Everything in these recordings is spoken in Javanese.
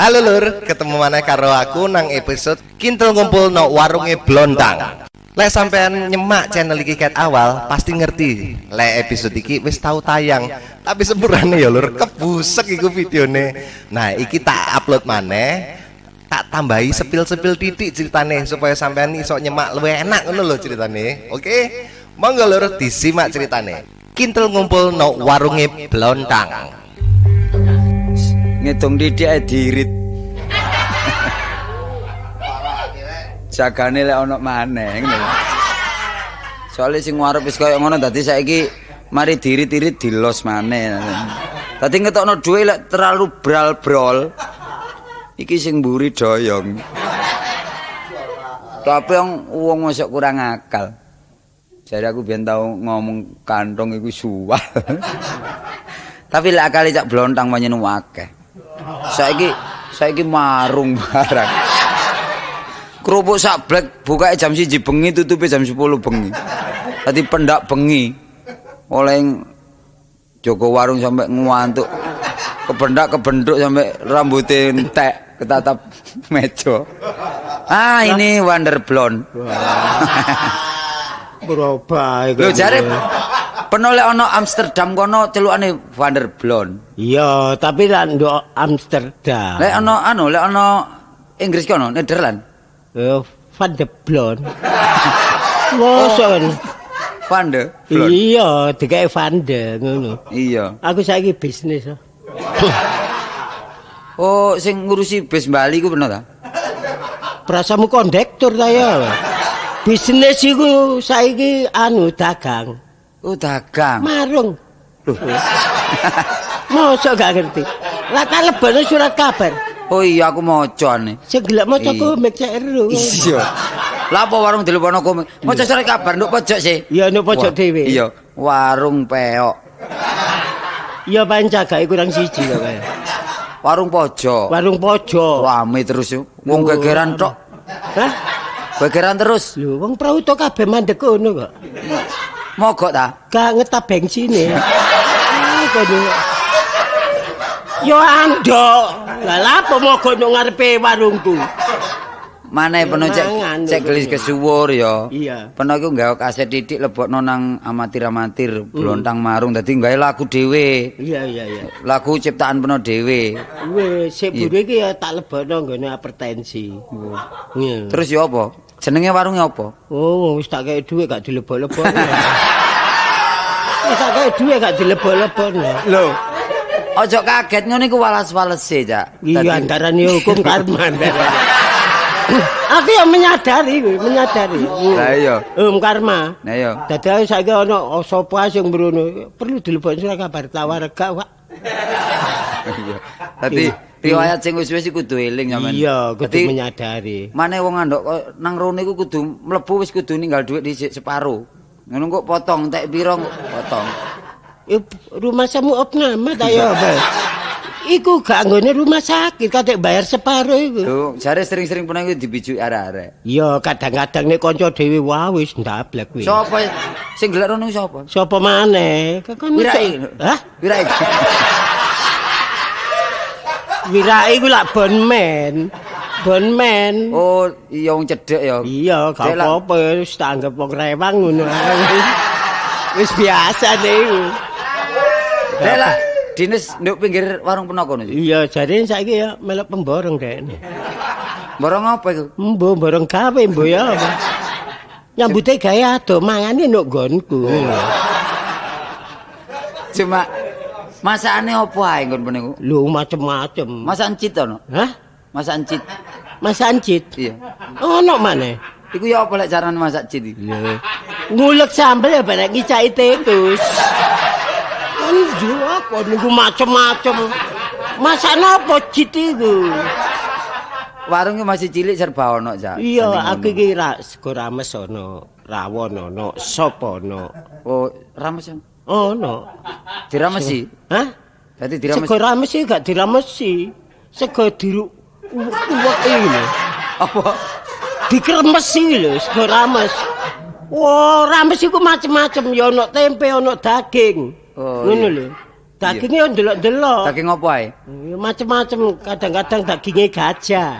Halo lur, ketemu maneh karo aku nang episode Kintel Ngumpul no Warunge Blontang. Lek sampean nyemak channel iki ket awal, pasti ngerti. Lek episode iki wis tau tayang, tapi sepurane ya lur, kebusek iku videone. Nah, iki tak upload maneh, tak tambahi spill-spill titik ceritane supaya sampean iso nyemak luwih enak ngono lho ceritane. Oke? Monggo lur disimak ceritane. Kintel Ngumpul no Warunge Blontang. Ngitung didik ae diirit. Jagane lek ana maneh ngono. Soale sing warep wis kaya ngono dadi saiki mari diirit-irit dilos maneh. Dadi ngetokno dhuwit lek terlalu bral-brol. Iki sing mburi doyong. Tapi wong mosok kurang akal. Jare aku biyen tau ngomong kantong iku suwal. Tapi lek akale cak blontang pancen akeh. Saiki marung barang. Kerupuk sak blek bukake jam 1 bengi tutupe jam 10 bengi. Dadi pendak bengi. Oleh jaga warung sampai ngantuk. Kebendak kebentuk sampai rambutnya entek ketatap meja. Ah, ini Wonder Blonde. Berubah iku. Lho jare penoleh ana Amsterdam kono celukane Van der Blonde. Iya, tapi lak nduk Amsterdam. Lek ana anu, lek ana Inggris kono, Nederland. Van der Blonde. Mosok kan. Van der Blonde. Iya, dikek Van der ngono. Iya. Aku saiki bisnis. Oh, sing ngurusi bis Bali ku bener ta? Prasamu kondektur ta ya. Bisnis iku saiki anu dagang. Oh, dagang. Marung. Loh. Mosok gak ngerti. Lah tak lebokno surat kabar. Oh iya aku maca ane. Sing gelek maca komik cek ero. Iya. Lah apa warung dilebokno komik? Maca surat kabar nduk pojok sih. Iya nduk pojok dhewe. Iya, warung peok. Iya pancagake kurang siji kok kae. Warung pojok. Warung pojok. Rame terus yo. Wong gegeran tok. Hah? Gegeran terus. Lho wong prauto kabeh mandek kono kok. Mogok ta? Gak ngetap bengsine. Kono. Yo andok. Lah lha apa mogok nang ngarepe warungku? Maneh peno cek gelis kesuwur ya. Iya. Peno iku nggawe kaset titik lebokno nang amatir-amatir blontang marung dadi nggawe lagu dhewe. Iya iya iya. Lagu ciptaan peno dhewe. Wis sik buru iki ya tak lebokno nggone hipertensi. Iya. Terus ya apa? Jenenge warunge apa? Oh, wis tak kei dhuwit gak dilebok-lebokno. Wis tak kei dhuwit gak dilebok-lebokno. Lho. Ojo kaget ngono iku walas-walese, Cak. Iya, antarane hukum karma. Aku yang menyadari kuwi, menyadari. Lah iya. Hukum karma. Lah iya. Dadi saiki ana sapa sing mrono perlu dilebokno surat kabar tawar gak, Pak. Iya. Dadi riwayat sing wis-wis iku kudu eling sampean. Iya, kudu menyadari. Mane wong andok nang rono iku kudu mlebu wis kudu ninggal dhuwit dhisik separo. Ngono kok potong entek pira kok potong. Rumah samu opname ta ya apa? Iku gak nggone rumah sakit katek bayar separo iku. Lho, jare sering-sering pernah iku dibijuki arek-arek. Iya, kadang-kadang nek kanca dhewe wae wis ndablek kuwi. Sapa sing gelek rono sapa? Sapa maneh? Kan Wiraki. Hah? Wiraki. Wiraki iku lak bonmen. Bonmen. Oh, iya wong cedhek ya. Iya, gak apa-apa wis tak anggap wong rewang ngono ae. Wis biasa nek iku. Lah lah dinas nduk pinggir warung peno kono. Iya, jare saiki ya melok pemborong dekne. Borong apa iku? Mbo borong gawe mbo ya apa. Nyambute gawe ado mangane nduk nggonku. Cuma masakane apa ae nggon peno iku? Lho macem-macem. Masakan cit ono? Hah? Masakan cit. Masakan cit? Iya. Ono maneh. Iku ya apa lek carane masak cit iki? Lho. Ngulek sambel ya barek ngicaki tikus. Anjo apa niku macem-macem. Masakan apa cit iku? Warung masih cilik serba ono, Cak. Iya, aku iki sego rames ono, rawon ono, sop ono. Oh, rames ono. Diramesi? Hah? Dadi diramesi. Sego rames iki gak diramesi. Sego diru uweke lho. Apa? Dikremesi lho sego rames. Wah, rames iku macem-macem ya ono tempe, ono daging. Oh, ngono lho. Dagingnya ndelok-ndelok. Daging apa ae? Ya macem-macem, kadang-kadang dagingnya gajah.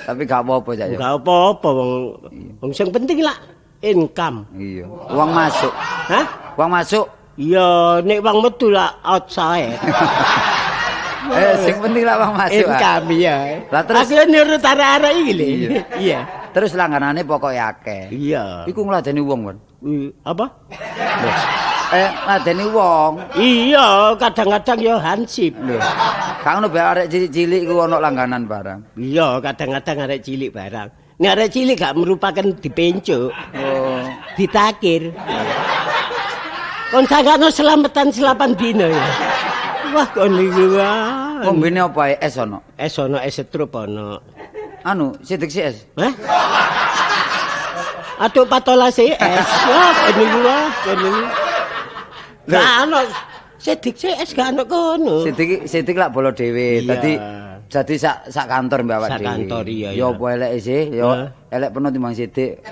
Tapi gak apa-apa Cak ya. Gak apa-apa wong. Wong sing penting lah income. Iya. Uang masuk. Hah? Uang masuk. Iya, nek uang metu lah outside. Sing penting lah uang masuk. Income iya. Lah terus aku nurut arek-arek iki lho. Iya. Terus langganane pokoke akeh. Iya. Iku ngladeni wong, Wan. Apa? Ngladeni wong. Iya, kadang-kadang ya hansip. Lho. Gak ngono bae arek cilik-cilik iku ana langganan barang. Iya, kadang-kadang arek cilik barang. Nek arek cilik gak merupakan dipencuk. Oh, ditakir. Kon sangkano selametan selapan dino ya. Wah, kon iki wae. Kombine apa ae? Es ana. Es ana, es setrup ana. Anu, sidik si es. Hah? Aduh patola si es. Wah, kon iki wae, kon iki. Gak ana sidik si es gak ana kono. Sidik lak bolo dhewe. Dadi jadi sak kantor mbak awak dhewe. Sak kantor iya. Ya apa eleke sih? Ya elek peno timbang sidik.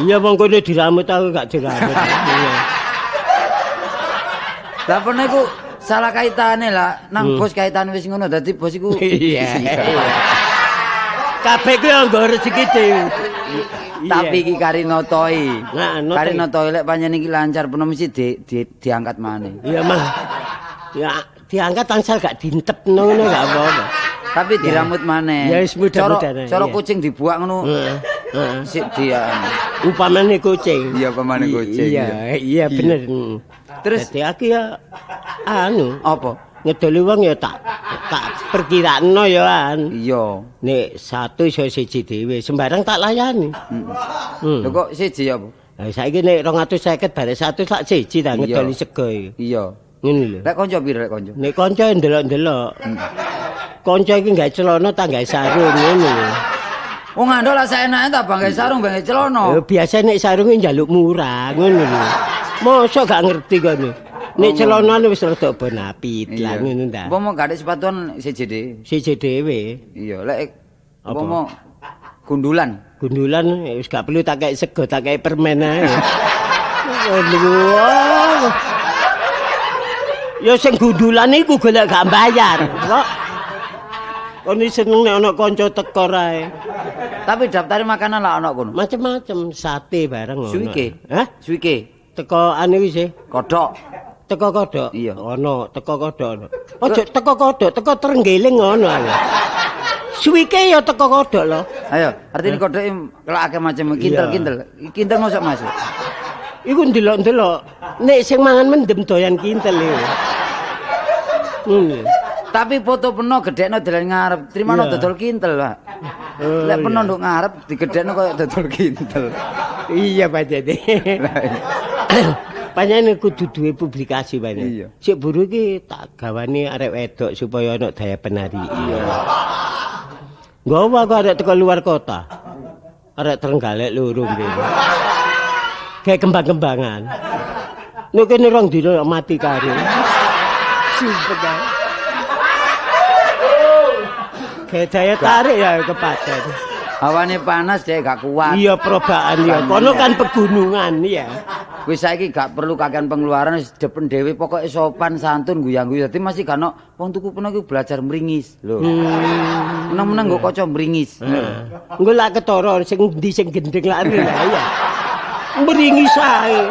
Iya wong kono diramut aku gak diramut. Iya. Lah peno iku salah kaitane lah, nang bos kaitane wis ngono dadi bos iku. Iya. Kabeh ku yo nggo rezeki dhewe. Tapi iki Karinotoi. Karinotoi lek pancen iki lancar peno mesti diangkat maneh. Iya mah. Ya diangkat tansel gak dintepno ngono gak apa-apa. Tapi diramut maneh. Ya wis mudah-mudahan. Cara kucing dibuak ngono. Heeh. Sik dia. Upamane kucing. Iya, upamane kucing. Iya, iya bener. Terus dadi aku ya anu, apa? Ngedoli wong ya tak perkirano ya an. Iya. Nek satu iso siji dhewe, sembarang tak layani. Heeh. Lho kok siji apa? Lah saiki nek 250 barek 1 sak siji ta ngedoli sego iki. Iya. Ngene lho. Lek kanca piro lek kanca? Nek kanca ndelok-ndelok. Kanca iki gawe celana ta gawe sarung ngono lho. Wong ngandol lah saenake ta bang gawe sarung bang gawe celana. Lho biasa nek sarung njaluk murah ngono lho. Mosok gak ngerti kono. Nek celanane wis rada bonapit lah ngono ta. Umpama gak ada sepatuan siji dhewe. Siji dhewe. Iya, lek umpama gundulan. Gundulan wis gak perlu tak kei sego, tak kei permen ae. Waduh. Ya sing gundulan iku golek gak bayar. Kok kon seneng nek ana kanca teko ae. Tapi daftar makanan lah ana kono. Macem-macem sate bareng ono. Suwike. Hah? Suwike. Teko anu wis e. Kodhok. Teko kodhok. Iya. Ono teko kodhok ono. Ojo teko kodhok, teko trenggiling ono ae. Suwike ya teko kodhok lho. Ayo, artine kodhoke kelak akeh macem kintel-kintel. Kintel mosok masuk. Iku ndelok-ndelok. Nek sing mangan mendem doyan kintel iki. Tapi foto peno gedhekno dalan ngarep, trimano dodol kintel, Pak. Lek peno nduk ngarep digedhekno koyo dodol kintel. Iya, Pak Dede. Panjenengan kudu duwe publikasi, Pak. Sik buru iki tak gawane arek wedok supaya ana daya penarik. Iya. Nggawa aku arek teko luar kota. Arek Trenggalek loro mrene. Kayak kembang-kembangan. Nek kene rong dina mati karo. Sumpah. Kayak daya tarik ya kepaten. Hawane panas dek gak kuat. Iya perobaan ya. Kono kan pegunungan ya. Wis saiki gak perlu kakean pengeluaran wis depen dhewe pokoke sopan santun guyang-guyu. Dadi masih gak ono wong tuku peno iku belajar mringis lho. Meneng-meneng nggo kaca mringis. Engko lak ketara sing endi sing gendeng lak ya. Mringis ae.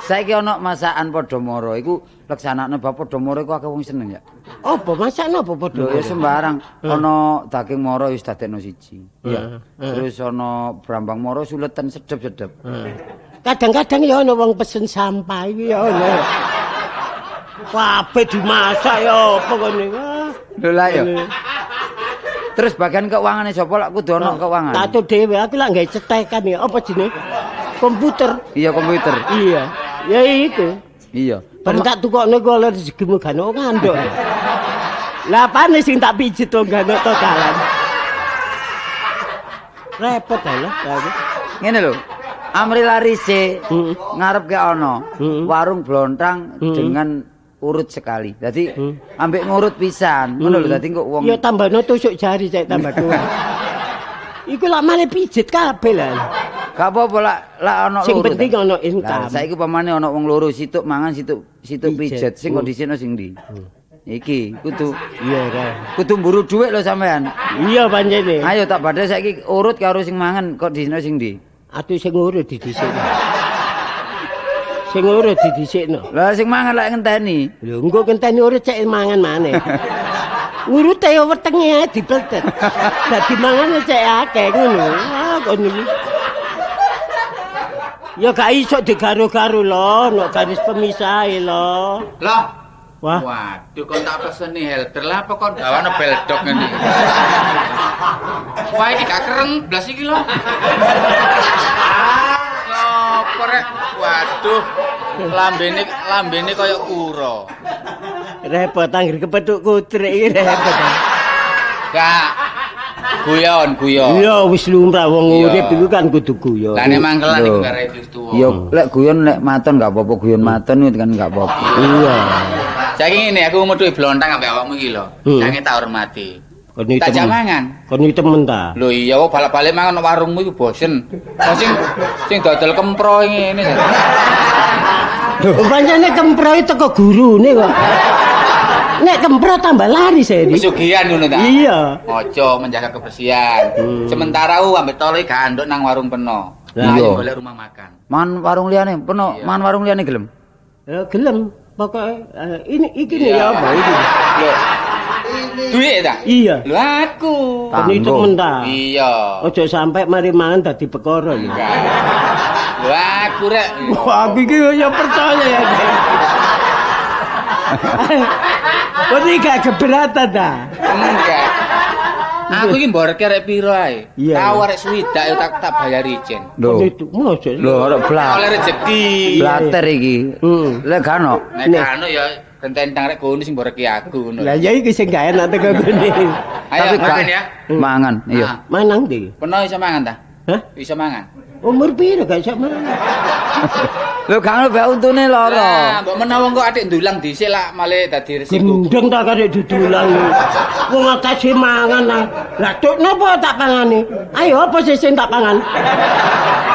Saiki ana masakan Podomoro iku leksanakne bab Podomoro iku akeh wong seneng ya. Apa masakan apa Podomoro? Lho ya sembarang. Ana daging moro wis dadekno siji. Iya. Terus ana brambang moro suleten sedep-sedep. Kadang-kadang ya ana wong pesen sampah iki ya ana. Kabeh dimasak ya apa kene. Lho lah ya. Terus bagian keungangane sapa lak kudu ana keuangan. Tato dhewe aku lak gawe cetekan ya apa jenenge? Komputer. Iya komputer. Iya. Ya itu. Iya. Bareng tak tukokne ku oleh rezekimu gak ono ngandhok. Lah apane sing tak pijet to gak ono totalan. Repot ae lah aku. Ngene lho. Amri larise ngarep ke ana warung blontang dengan urut sekali. Dadi ambek ngurut pisan. Ngono lho dadi kok wong. Ya tambahno tusuk jari cek tambah kuat. Iku lak male pijet kabeh lah. Gak apa-apa lak ana loro. Sing penting ana income. Lah saiki pamane ana wong loro situk mangan situk pijet sing kondisine sing ndi? Iki kudu iya ra. Kudu mburu dhuwit lho sampean. Iya pancene. Ayo tak badhe saiki urut karo sing mangan kok disino sing ndi? Atuh sing urut didhisikno. Sing urut didhisikno. Lah sing mangan lek ngenteni. Lho engko ngenteni urut cek mangan maneh. Urute yo wetenge ae dipletet. Dadi mangan cek akeh ngono. Ah kon iki. Ya gak iso digaru-garu lho, nek garis pemisahe lho. Loh. Wah. Waduh, kon tak peseni helder lah apa kon gawane beldok ngene. Wah, iki gak kereng blas iki lho. Ngopo rek? Waduh, lambene koyo kura. Repot anggere kepethuk kutrik iki repot. Gak. Guyon, guyon. Iya wis lumrah wong urip iku kan kudu guyon. Lah nek mangkelan iku gak wis tuwa. Ya lek guyon lek maton gak apa-apa, guyon maton itu kan gak apa-apa. Iya. Saiki ngene aku metuhi blontang ambek awakmu iki lho. Jange tak hormati. Tak jak mangan. Kon iki temen ta? Lho iya kok balik-balik mangan nang warungmu iku bosen. Sing dodol kempro ngene. Lho pancene kempro iki teko gurune kok. Nek kempro tambah laris e. Pesugihan ngono ta? Iya. Aja menjaga kebersihan. Sementara ku ambek tolo iki gak anduk nang warung peno. Lah iya golek rumah makan. Mangan warung liyane, peno mangan warung liyane gelem? Ya gelem. Pokoke ini iki nih ya apa iki? Lho. Duit ta? Iya. Lho aku. Kon itu mentah. Iya. Aja sampai mari mangan dadi perkara ya. Lho aku rek. Wah, aku iki ya percaya ya. Kon iki gak keberatan ta? Enggak. Aku iki mborke rek piro ae. Tau arek swidak yo tak bayar ijen. Lho. Lho arek blat. Oleh rezeki. Blater iki. Lek gak ono. Nek gak ono ya gententang rek kono sing mborke aku ngono. Lah ya iki sing gak enak teko kene. Ayo mangan ya. Mangan, iya. Manang ndi? Peno iso mangan ta? Hah? Iso mangan. Umur piro gak iso mangan? Lho gak ono bae untune lara. Lah mbok menawa engko atik ndulang dhisik lak male dadi resiko. Gendeng ta karek didulang. Wong atase mangan ta. Lah tuk napa tak pangane? Ayo apa sih sing tak pangan?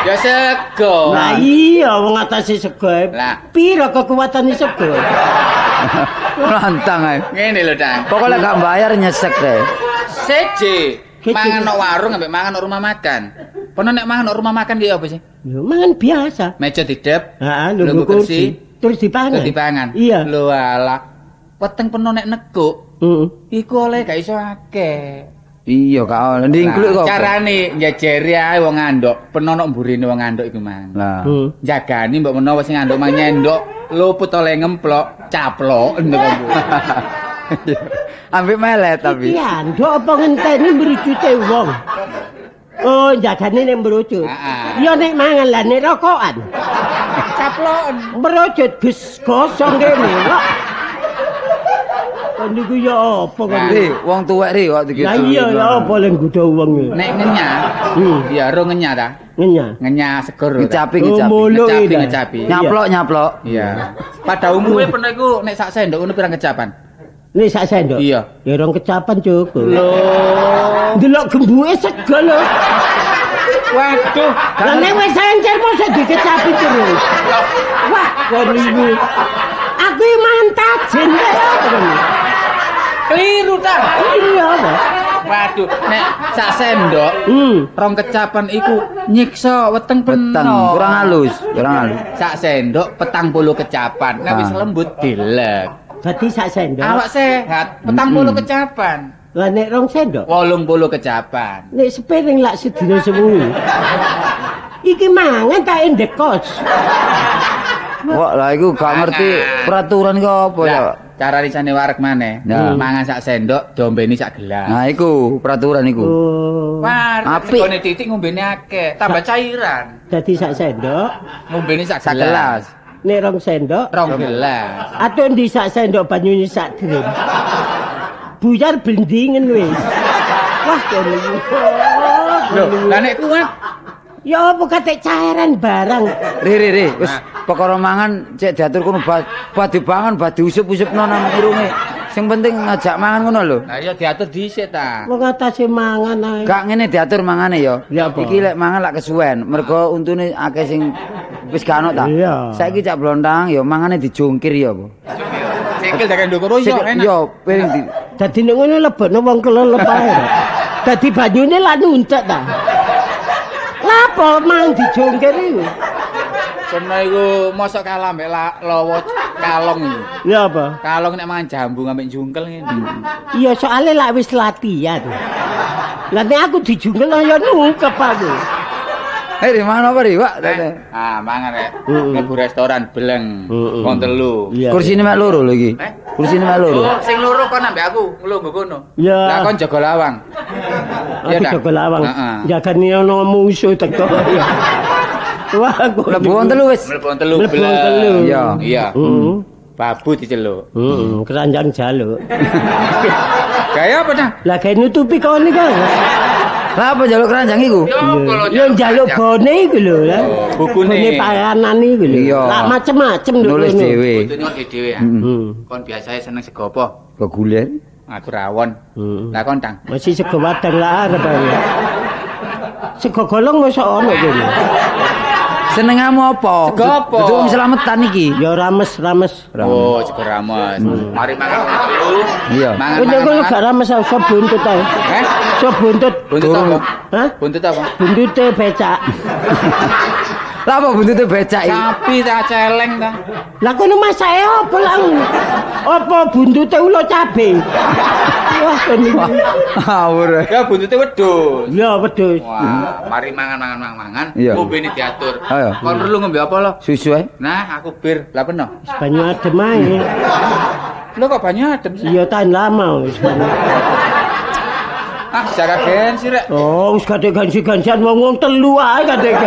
Ya sego. Lah iya wong atase sego. Lah piro kekuatane sego? Lantang ae. Ngene lho, Dang. Pokoke lek gak bayar nyesek rek. Seje. Mangan nok warung ambek mangan nok rumah makan. Peno nek mangan nok rumah makan ki apa sih? Lho mangan biasa. Meja didep, heeh, lungguh kursi, terus dipangan. Terus dipangan. Iya. Lho alah. Weteng peno nek nekuk. Heeh. Iku oleh gak iso akeh. Iya, gak oleh. Ndingkluk kok. Carane njejeri ae wong ngandhok, peno nok mburine wong ngandhok iku mang. Lah. Jagani mbok menawa sing ngandhok mang nyendok, luput oleh ngemplok, caplok ndek mburi. Ambek melet tapi. Iki andhok apa ngenteni mrujute wong? Oh, jagane nek mrujut. Ya nek mangan lah nek rokokan. Caploken. Mrujut gus gosong kene kok. Kon niku ya apa kon? Ri, wong tuwek ri kok digitu. Lah iya ya apa lek nggodha wong iki. Nek ngenyah. Iya, ro ngenyah ta? Ngenyah. Ngenyah seger. Ngecapi, ngecapi. Ngecapi, ngecapi. Nyaplok, nyaplok. Iya. Pada umumnya peno iku nek sak sendok ngono pirang kecapan? Nek sak sendok? Iya. Ya rong kecapan cukup. Lho. Delok gembuke sego lho. Waduh, lah nek wis encer mosok dikecapi terus. Wah, kon niku. Aku iki mangan tajen kaya apa kon. Keliru ta? Iya apa? Waduh, nek sak sendok, rong kecapan iku nyiksa weteng peno. Weteng, kurang halus, kurang halus. Sak sendok 40 kecapan, nek wis lembut dilek. Dadi sak sendok. Awak sehat, 40 kecapan. Lah nek rong sendok? 80 kecapan. Nek sepiring lak sedina sewengi. Iki mangan tak endekos. Wah, lah iku gak ngerti peraturan iku apa ya. Cara risane wareg maneh. Mangan sak sendok, diombeni sak gelas. Nah iku peraturan iku. Oh. Wareg segone titik ngombene akeh, tambah cairan. Dadi sak sendok, ngombene sak gelas. Nek rong sendok, rong gelas. Aduh ndi sak sendok banyune sak drum. Buyar blendingen wis. Wah, kono iki. Lho, lah nek kuat ya apa katik cairan barang. Ri, wis perkara mangan cek diatur kono bad dipangan bad diusup-usupno nang irunge. Sing penting ngajak mangan ngono lho. Lah iya diatur dhisik ta. Wong atase mangan ae. Gak ngene diatur mangane ya. Iki lek mangan lak kesuwen, mergo untune akeh sing wis gak ono ta. Saiki Cak Blontang ya mangane dijungkir ya apa. Sikil dari ndukur iya enak. Iya, piring di. Dadi nek ngono lebokno wong kelelep ae. Dadi banyune lak nuntek ta. Lapo mang dijungkir iku? Kena iku mosok kalah mbek lawa kalong iku. Lha apa? Kalong nek mangan jambu ambek jungkel ngene. Iya, soalnya lak wis latihan. Lah nek aku dijungkel ya nungkep aku. Eh, di mana apa, Pak? Ah, mangan rek. Mlebu restoran beleng. Wong telu. Kursine mek loro lho iki. Kursine mek loro. Oh, sing loro kon ambek aku, nglungguh kono. Lah kon jaga lawang. Aku jaga lawang. Jagane ana musuh teko. Wah, mlebu wong telu wis. Mlebu wong telu. Iya. Iya. Babu diceluk. Heeh, keranjang jaluk. Gaya apa dah? Lah gawe nutupi kon iki. Lah apa njaluk keranjang iku? Ya njaluk bone iku lho. Bukune bone panganan iku lho. Lah macem-macem lho. Nulis dhewe. Bukune kok dhewe ya. Kon biasae seneng sego apa? Sego gulen. Aku rawon. Lah kon tang. Masih sego wadang lah arep ae. Sego golong mosok ono kene. Senengamu apa? Sego apa? Dudu wong slametan iki. Ya rames-rames. Oh, sego rames. Mari mangan telu. Iya. Mangan. Kono gak rames iso buntut ae. Heh? Iso buntut. Buntut apa? Hah? Buntut apa? Buntute becak. Lah apa buntute becak iki? Sapi ta celeng ta. Lah kono masake apa lah? Apa buntute ula cabe? Wah, kono. Ngawur. Ya buntute wedhus. Ya wedhus. Wah, mari mangan. Ngombene diatur. Kon perlu ngombe apa lo? Susu ae. Nah, aku bir. Lah peno. Banyu adem ae. Lho kok banyu adem sih? Iya, tahan lama wis banyu. Ah, jaga gengsi rek. Oh, wis gak gengsi-gengsian wong-wong telu ae gak gengsi.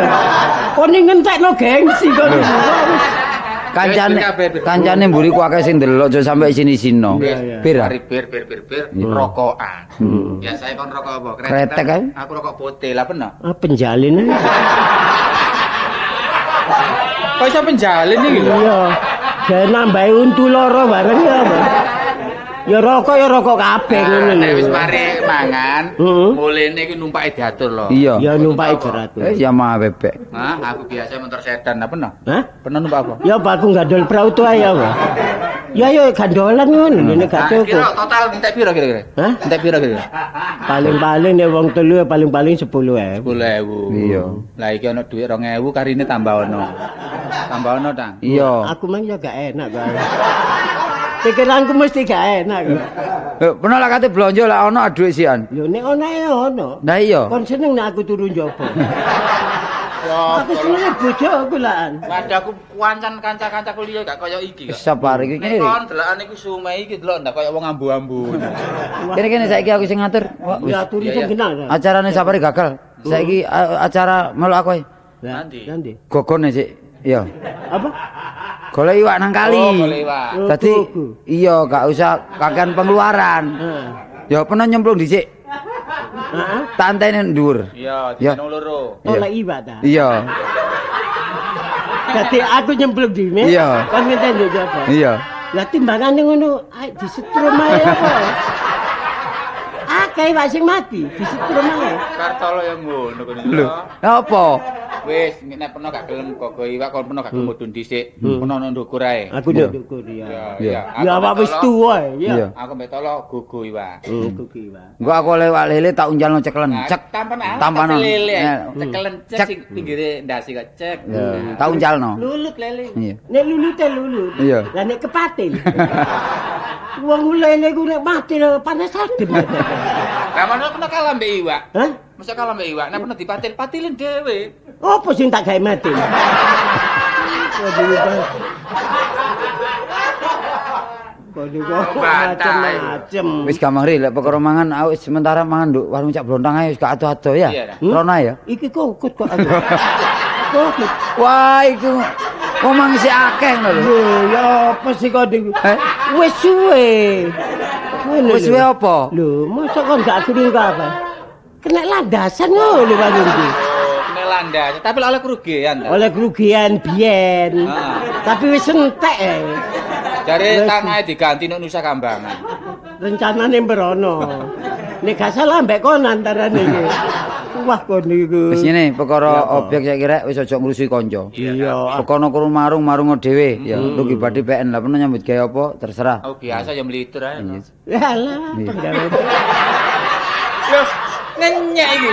Kon ngentekno gengsi kon. Kancane mburi ku akeh sing ndelok aja sampe isini-isino. Bir. Bir rokokan. Biasane kon rokok apa? Kretek ae. Aku rokok putih. Lah peno? Ah, penjalin. Kok iso penjalin iki lho? Iya. Gawe nambahi untu loro bareng ya apa? Ya rokok kabeh ngono lho. Nek wis mari mangan, mulene iki numpake diatur lho. Iya. Ya numpake diatur. Yamaha bebek. Hah, aku biasa motor sedan apa no? Hah? Pernah numpak apa? Ya aku gandol prauto ae ya. Ya ya gandolan ngono nek gak cukup. Kira total entek piro kira-kira? Hah? Entek piro kira-kira? Paling-paling nek wong telu ya paling-paling 10.000. 10.000. Iya. Lah iki ana dhuwit 2.000 karine tambah ono. Tambah ono, Tang. Iya. Aku mang ya gak enak kok. Pikiranku mesti gak enak kok. Pernah lah kate blonjo lah ono dhuwit sian. Lho nek ono ya ono. Lah iya. Kon seneng nek aku turu njaba. Aku seneng bojoku lahan. Waduh aku kuancan kanca-kancaku liya gak kaya iki kok. Sabar iki kene. Kon delokane iku sume iki delok ndak kaya wong ambu-ambu. Kene-kene saiki aku sing ngatur. Ya aturi sing kenal. Acarane Sapari gagal. Saiki acara melok aku ae. Nanti. Nanti. Gogone sik. Iya. Apa? Golek iwak nang kali. Oh, golek iwak. Dadi iya gak usah kakean pengeluaran. Heeh. Ya pernah nyemplung dhisik. Heeh. Tak anteni dhuwur. Iya, dikene loro. Golek iwak ta? Iya. Dadi aku nyemplung dhewe. Iya. Kon ngenteni njaba. Iya. Lah timbangane ngono disetrum ae apa? Akeh iwak sing mati disetrum ae. Kartolo yang ngono kono. Lho, apa? Wis nek peno gak gelem gogo iwak kon peno gak gelem mudhun dhisik. Peno nang ndukur ae. Aku nang ndukur ya. Ya. Ya awak wis tuwa ya. Aku mbek tolo gogo iwak. Gogo iwak. Engko aku oleh iwak lele tak unjalno cekelen. Cek. Tampano lele. Cekelen cek sing pinggire ndase kok cek. Tak unjalno. Lulut lele. Nek lulute lulut. Lah nek kepatil. Wong lele ku nek mati panas adem. Lah mana pernah kalah mbek iwak? Hah? Masa kalah mbek iwak? Nek pernah dipatil, patilin dhewe. Apa sing tak gawe mati? Waduh, macem-macem. Wis gampang ri lek perkara mangan aku sementara mangan nduk warung Cak Blontang ae wis gak ado-ado ya. Rono ya. Iki kokut kok aku. Kokut. Wah, iku wong mang isih akeh ngono lho. Lho, ya apa sih kok niku? Wis suwe. Wis suwe apa? Lho, mosok kon gak krungu apa? Kena landasan ngono lho Pak iki. Kena landasan, tapi oleh kerugian ta. Oleh kerugian biyen. Tapi wis entek. Jare tanahe diganti nek Nusa Kambangan. Rencanane mrono. Nek gak salah mbek kon antarane iki. Wah kon niku. Wis ngene, perkara objek saiki rek wis aja ngrusuhi kanca. Iya. Perkara karo marung-marung dhewe ya, rugi badhe PN. Lah peno nyambut gawe apa terserah. Oh biasa ya mlitur ae. Lah penggawean. Loh, ngenyek iki.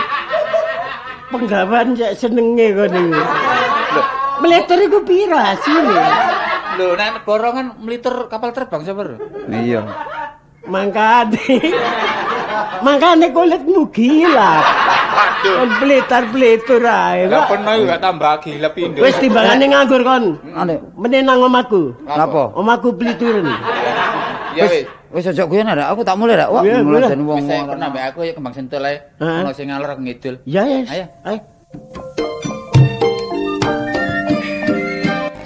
Penggawean cek senenge kon niku. Lho, mlitur iku piro hasile? Lho, nek borongan mlitur kapal terbang sapa lho? Iya. Mangkane kulitmu gila. Waduh. Kon pletar-pletur ae. Lah peno iku gak tambah gila pindho. Wis timbangane nganggur kon. Meneh nang omahku. Napa? Omahku plituren. Ya wis. Wis aja guyon rek, aku tak mulih rek. Wah, mulih jan wong. Wis pernah mbek aku ya kembang sentul ae. Ono sing ngalor aku ngidul. Ya wis. Ayo. Ayo.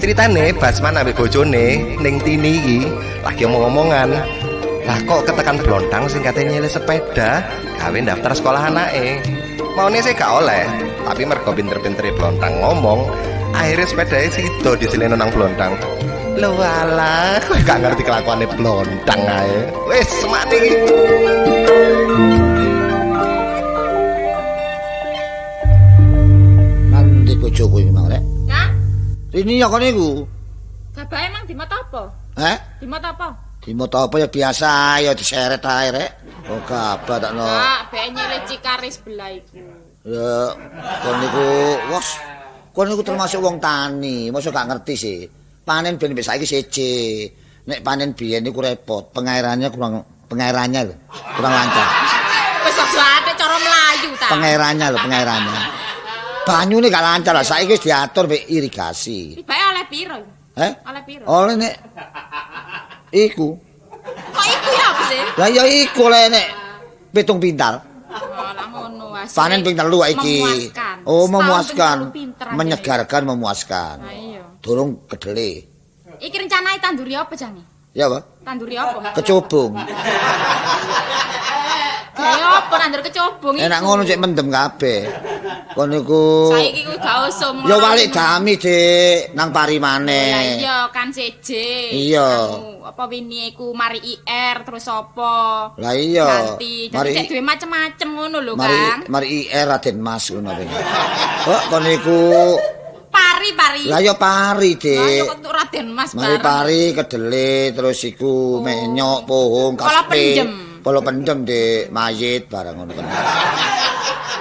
Ceritane Basman ambek bojone ning Tini iki lagi omong-omongan. Lah kok ketekan blontang sing katene nyilih sepeda gawe daftar sekolah anake. Maune sih gak oleh, tapi mergo pinter-pintere blontang ngomong, akhirnya sepedae sido disilihno nang blontang. Lho alah, kowe gak ngerti kelakuane blontang ae. Wis mati iki. Nang bojoku iki mang rek. Kang? Rini ya kono iku. Bapak emang dimot apa? Heh? Dimot apa? Dimot apa ya biasa ya diseret ae rek. Oh gabah takno. Kak, bek nyilih Cikaris sebelah iku. Ya kon niku wos. Kon niku termasuk wong tani, mosok gak ngerti sih. Panen ben mbek saiki seje. Nek panen biyen niku repot, pengairannya kurang, pengairannya lho, kurang lancar. Wis aja atik cara mlayu ta. Pengairannya lho, pengairannya. Banyune gak lancar lah, saiki wis diatur mbek irigasi. Tibake oleh piro? Heh? Oleh piro? Oleh nek iku. Kok iku ya apa sih? Lah ya iku oleh nek 7 pintal. Oh, lah ngono asli. Panen ping 3 iki. Memuaskan. Oh, memuaskan. Menyegarkan, Menyegarkan, memuaskan. Lah iya. Durung kedele. Iki rencanae tanduri apa jane? Ya apa? Tanduri apa? Kecubung. Gawe apa nandur kecubung iku? Enak ngono cek mendem kabeh. Kon niku saiki ku gak usum. Ya walik dami, Dik, nang pari maneh. Lah iya kan seje. Iya. Anu, apa wingi iku mari IR terus apa? Lah iya. Ganti. Dadi cek duwe macem-macem ngono lho, Kang. Mari IR Raden Mas ngono apa. Kok kon niku pari-pari. Lah ya pari, Dik. Lah ya kok Raden Mas bareng. Mari pari kedele terus iku menyok, pohong, kaspe. Polo pendem, Dik, mayit barang ngono kan.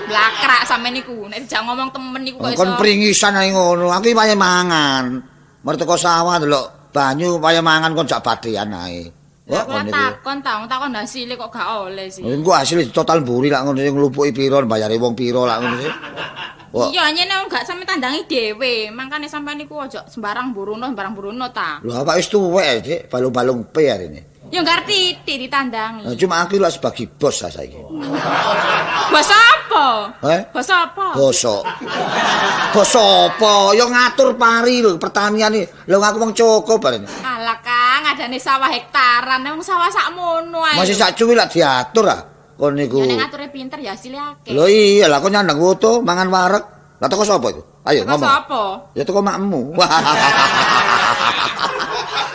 Blakrak sampean niku, nek dijak ngomong temen niku kok iso. Kon pringisan ae ngono, aku iki paye mangan. Mer teko sawah ndelok banyu paye mangan kon jak badean ae. Kok kon niku. Takon ta, takon hasile kok gak oleh sih. Engko hasil total mburi lak ngono sing nglupuki pira, bayare wong pira lak ngono sih. Iya, nyene wong gak sampe tandangi dhewe. Mangkane sampean niku aja sembarang buruno, sembarang buruno ta. Lho, awak wis tuwek, Dik, balung-balung P arene. Ya ngerti titik ditandangi. Nah, cuma aku lah sebagai bos lah saiki. Bos apa? Eh? Bos apa? Bosok. Bos apa? Ya ngatur pari lho, pertanian iki. Lho aku wong cukup bareng. Alah Kang, adane sawah hektaran, wong sawah sakmono ae. Masih sak cuwi lak diatur ah. Kon niku. Ya nek ngature pinter ya asile akeh. Lho iya, lah kon nyandang wutuh, mangan wareg. Lah teko sapa iku? Ayo teko ngomong. Sapa? Ya teko makmu.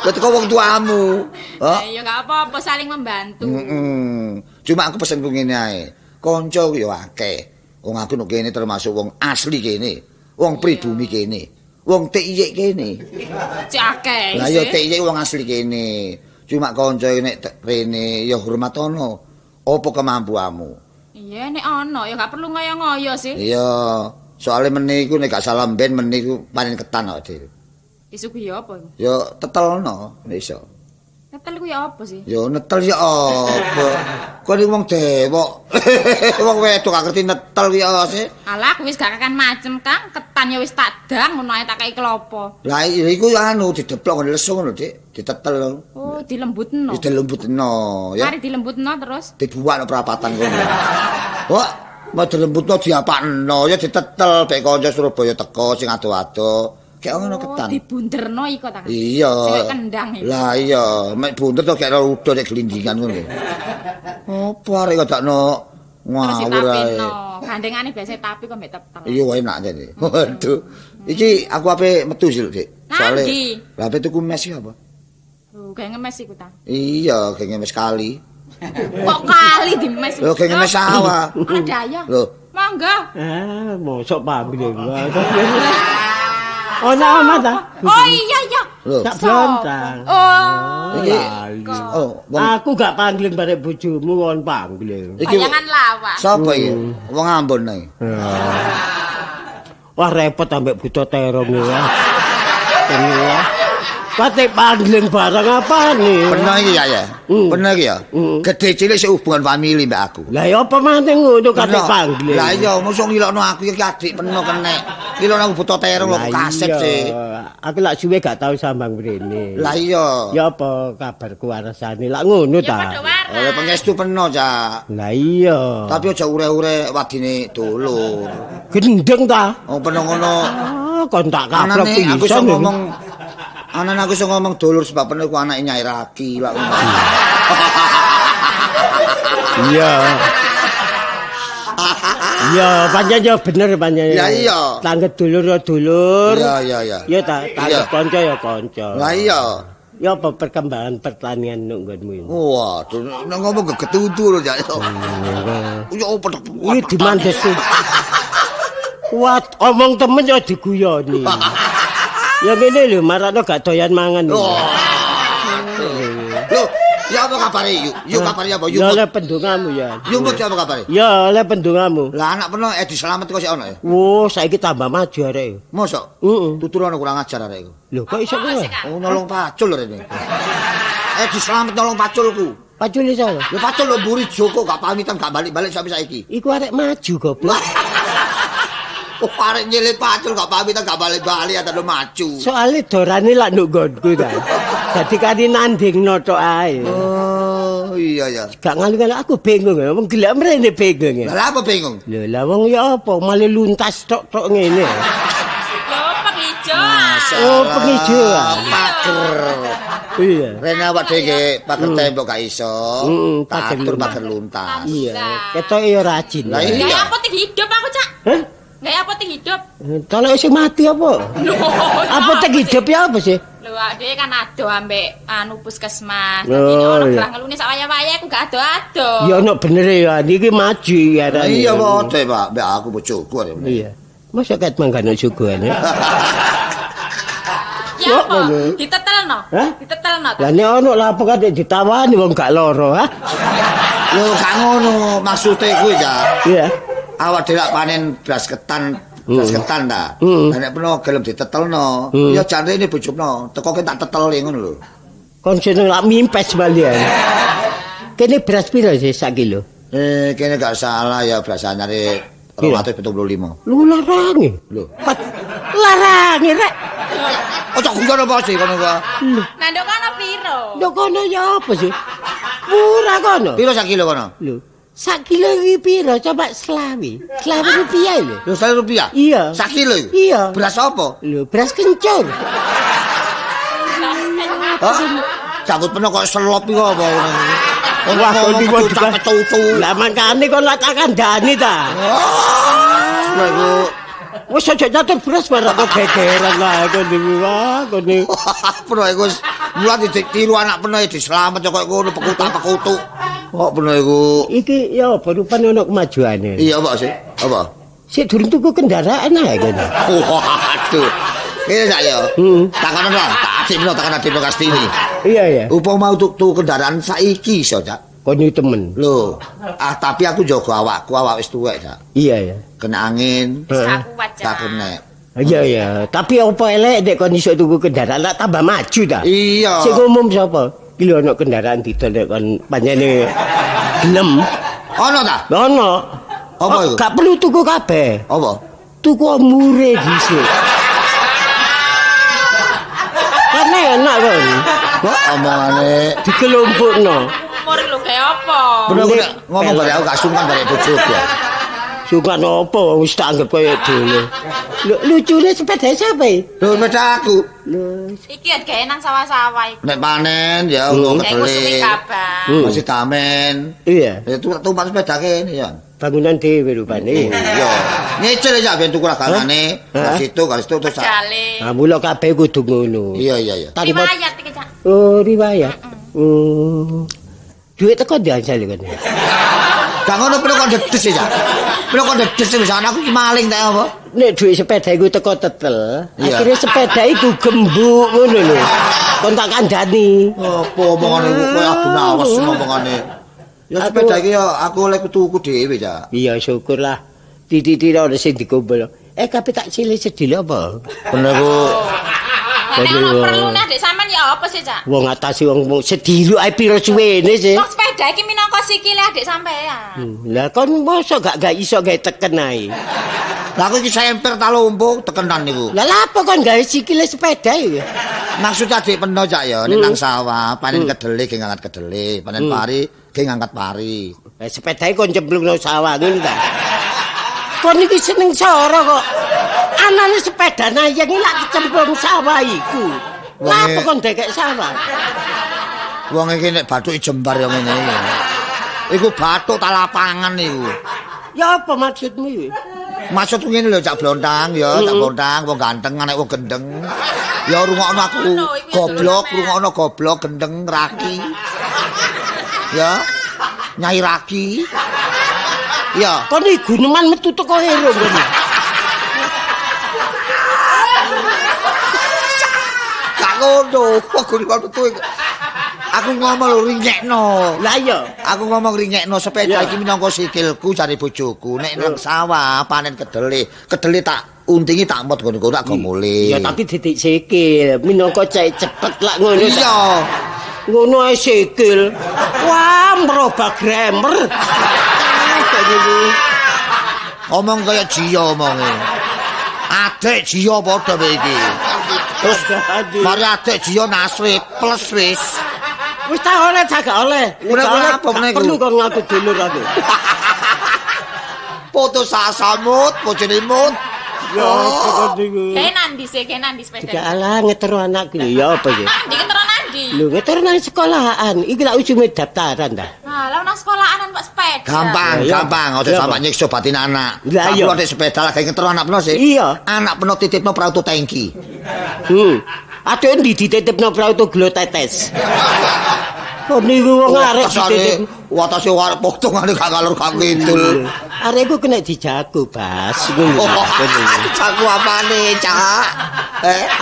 Lah teko wong tuamu. Oh. Ya gak apa-apa saling membantu. Heeh. Cuma aku pesenku ngene ae. Kanca ku ya akeh. Wong aku nek kene termasuk wong asli kene, wong pribumi kene, wong TIY kene. Cek akeh. Lah ya TIY wong asli kene. Cuma kanca nek rene ya hormatono. Apa kemampuanmu? Iya nek ana ya gak perlu ngoyo-ngoyo sih. Iya. Soale meni iku nek gak salah mben meni iku panen ketan awake dhewe. Disuguhi apa iku? Ya tetelno nek iso. Netel iku ya apa sih? Ya netel ya apa? Kon iki wong dewok. Wong wedok gak ngerti netel ya apa sih? Alah aku wis gak kakan macem, Kang. Ketan ya wis tak dang ngono ae tak kei klopo. Lah iku anu dideplok ngene lesu ngono, Dik. Ditetel. Oh, dilembutno. Wis dilembutno ya. Mari dilembutno terus dibuak nang perapatan kono. Wah, mau dilembutno diapakno ya ditetel bek kanca Surabaya teko sing ado-ado. Kayak ngono ketan. Oh, dibunderno iku ta. Iya. Sing kendang iku. Lah iya, mek bunder to gak udo nek glindingan ngono. Apa arek kok dakno ngawur ae. Gandengane biasa tapi kok mek tetel. Iya enak jane. Waduh. Iki aku ape metu sih lho, Dik. Soale lha ape tuku mes iki apa? Lho, gawe ngemes iku ta. Iya, gawe ngemes kali. Kok kali dimes? Lho, gawe ngemes sawah. Ada ya. Lho, mangga. Ah, mosok pangling. Oh, nama ta? Oh iya iya. Lho, Cak Blontang. Oh. Iki oh, wong aku gak pangling barek bojomu won pangling. Iki bayangan lawas. Sapa iki? Wong Ambon ae. Wah repot ambek buta terong ya. Ya. Kate pangling barang apa nih? Pernah iki ya ya. Pernah iki ya. Gedhe cilik sik hubungan famili mbak aku. Lah ya apa maneh ngono kate pangling. Lah iya mosok ngilokno aku iki adik peno kenek. Ngilokno aku buta terong lho kaset sih. Aku lak suwe gak tau sambang mrene. Lah iya. Ya apa kabarku warasane lak ngono ta? Oleh pangestu peno, Cak. Lah iya. Tapi aja ure-ure wadine dulur. Gendeng ta? Oh peno ngono. Kon tak kaplok pisan. Aku iso ngomong anan aku iso ngomong dulur sebab peno iku anake Nyai Raki lak ngono. Iya. Iya, pancen ya bener pancen. Ya iya. Tanggep dulur ya dulur. Iya iya iya. Ya ta, tanggep kanca ya kanca. Lah iya. Ya apa perkembangan pertanian nang nggonmu ini? Waduh, nek ngomong gegetutu lho, Cak. Ya opo iki dimandesi. Wah, omong temen ya diguyoni. Ya ngene lho, marakno gak doyan mangan. Lho, ya apa kabare yu? Yu kabare apa yu? Ya oleh pendungamu ya. Yu apa kabare? Ya oleh pendungamu. Lah anak peno Edi Slamet kok sik ono ya? Wah, saiki tambah maju arek. Mosok? Heeh. Tuturono kurang ajar arek iku. Lho, kok iso ngono? Oh, nolong pacul rene. Edi Slamet nolong paculku. Pacule sapa? Lho pacul lho mburi Joko gak pamitan gak balik-balik sampe saiki. Iku arek maju goblok. Oh, arek nyelip pacul gak pamitan gak balik-balik atau maju. Soale dorane lak nduk nggonku ta. Dadi kari nandingno tok ae. Oh, iya ya. Gak ngalu-ngalu aku bingung. Wong gelek mrene bingung. Lah apa bingung? Lho lah wong ya apa malah luntas tok-tok ngene. Lho pengijoan. Oh, pengijoan. Pager. Iya. Rene awak dhewe pager tembok gak iso. Pager pager luntas. Iya. Ketoke ya rajin. Lah iya. Apotek hidup aku, Cak. Hah? Nggak apotek hidup. Kalau sing mati apa? Apotek hidup ya apa sih? Lho, dhek kan ado ambek anu puskesmas. Dadi ono gerah ngelune sak waya-waya aku gak ado-ado. Ya ono bener ya, niki maju ya. Iya padha, Pak. Mbek aku bojoku arek. Iya. Mosok ket mangkane suguhane. Ya apa? Ditetelno. Ditetelno. Lah nek ono lapo kan ditawani wong gak loro, ha? Lho gak ngono maksude kuwi, Cak. Iya. Awak dhewe panen beras ketan ta. Lah nek peno gelem ditetelno, ya jarene bojopno, teko ke tak tetel ngono lho. Kon seneng lak mimpes balian. Kene beras piro sih sak kilo? Kene gak salah ya beras anyare 275. Lho larange. Lho. Larange rek. Ojo guyon apa sih kono kok? Nah ndok kono piro? Ndok kono ya apa sih? Murah kono. Piro sak kilo kono? Lho. Sak kilo iki piro? Coba selawi. Selawi rupiah lho. Lho selawi rupiah? Iya. Sak kilo iku? Iya. Beras apa? Lho, beras kencur. Hah? Janggut peno kok selop iku apa ngono. Wah, kok iki kecucu. Lah mangkane kon lak tak kandhani ta. Wah, iku wis aja nyatur beras barang kok gegeran lah kon iki wah kon iki. Peno iku wis mulai ditiru anak peno Edi Slamet kok ngono pekutak-pekutuk. Kok peno iku? Iki ya apa rupane ono kemajuane. Iya apa sih? Apa? Sik durung tuku kendaraan ae kene. Waduh. Ini sak ya. Takono lah, tak adikno takon adikno Kastini. Iya iya. Upama tuku kendaraan saiki iso, Cak. Kon iki temen. Lho, ah tapi aku jaga awakku, awak wis tuwek, Cak. Iya ya. Kena angin. Wis gak kuat, Cak. Tak kena. Iya iya, tapi apa elek nek kon iso tuku kendaraan lak tambah maju ta? Iya. Sing umum sapa? Iki lho ono kendaraan didol nek kon panjene gelem. Ono ta? Ono. Apa iku? Gak perlu tuku kabeh. Apa? Tuku mure dhisik. Karena enak kon. Kok omongane dikelompokno. Mur lho kayak apa? Bener aku nek ngomong bare aku gak sungkan bare bojoku. Sungkan apa wis tak anggap kaya dhewe. Lho lucune sepeda sapa iki? Lho sepeda aku. Lho iki gawe nang sawah-sawah iki. Nek panen ya nggo ngedele. Masih tamen. Iya. Ya tumpak sepeda kene ya. Bangunan dhewe rupane. Iya. Nyicil ya ben tuku ragangane. Garis itu, garis itu terus. Pedale. Nah, mula kabeh kudu ngono. Iya iya iya. Tanpa riwayat iki, Cak. Oh, riwayat. Duit teko ndi asale kon? Gak ngono perlu kon dedes ya. Perlu kon dedes wis anakku iki maling ta apa? Nek duit sepeda iku teko tetel, akhirnya sepeda iku gembuk ngono lho. Kon tak kandhani. Apa omongane iku koyo Abu Nawas omongane. Ya sepeda iki ya aku oleh tuku dhewe, Cak. Iya, syukurlah. Titik-titik ana sing dikumpul. Kabeh tak silih sedilo apa? Bener ku. Nek ono perlune adik sampean ya apa sih, Cak? Wong ngatasi wong sedilo ae piro suwene sih. Wong sepeda iki minangka sikile adik sampean. Lah kon mosok gak iso gawe teken ae. Lah aku iki semper ta lumpuh tekenan niku. Lah lha apa kon gawe sikile sepeda iki? Maksud adik peno, Cak ya, nek nang sawah panen kedele ge ngangkat kedele, panen pari ge ngangkat pari. Lah sepedae kon cemplung nang sawah ngono ta. Kon iki seneng soro kok. Anane sepeda nayeng iki lak kecemplung sawah iku. Lha apa kon dekek sawah? Wong iki nek bathuke jembar ya ngene iki. Iku bathuk ta lapangan iku. Ya apa maksudmu iki? Maksudku ngene lho Cak Blontang ya, Cak Blontang wong ganteng anak wong gendeng. Ya rungokno aku goblok, rungokno goblok gendeng raki. Ya. Nyai raki. Ya. Kon iki guneman metu teko hero ngene. Gak ngono, kok guneman metu. Aku ngomong lho ringekno. Lah iya, aku ngomong ringekno sepeda iki minangka sikilku jare bojoku. Nek nang sawah panen kedele, kedele tak untingi tak mot ngono tak go mule. Ya tapi titik sikil minangka cek cepet lak ngono. Iya. Ngono ae sikil. Wah, merubah grammar. Omong kaya Jiyo omonge. Adek Jiyo padha kowe iki. Terus mari adek Jiyo Nasri plus wis. Wis ta oleh ta gak oleh. Ora apa meneh perlu kok ngaku dulur aku. Putus asa mut, bojone mut. Ya apa niku. Kenan dhisik, kenan di sepeda. Tidak alah ngetero anakku ya apa iki? Nandi ngetero nandi. Lho ngetero nang sekolahan. Iki lak ujume daftaran ta. Lah nang sekolahan Pak sepeda. Gampang, gampang. Aja sampe nyiksa batin anak. Lah nek sepeda lagi ngetero anak peno sih. Iya. Anak peno titipno prauto tangki. Aduh endi dititipno prauto gula tetes. Kok niku wong arek dititip. Watase arek potongane gak ngalor gak ngidul. Arek iku kena dijago, Bas. Ngono. Jago apane, Cak?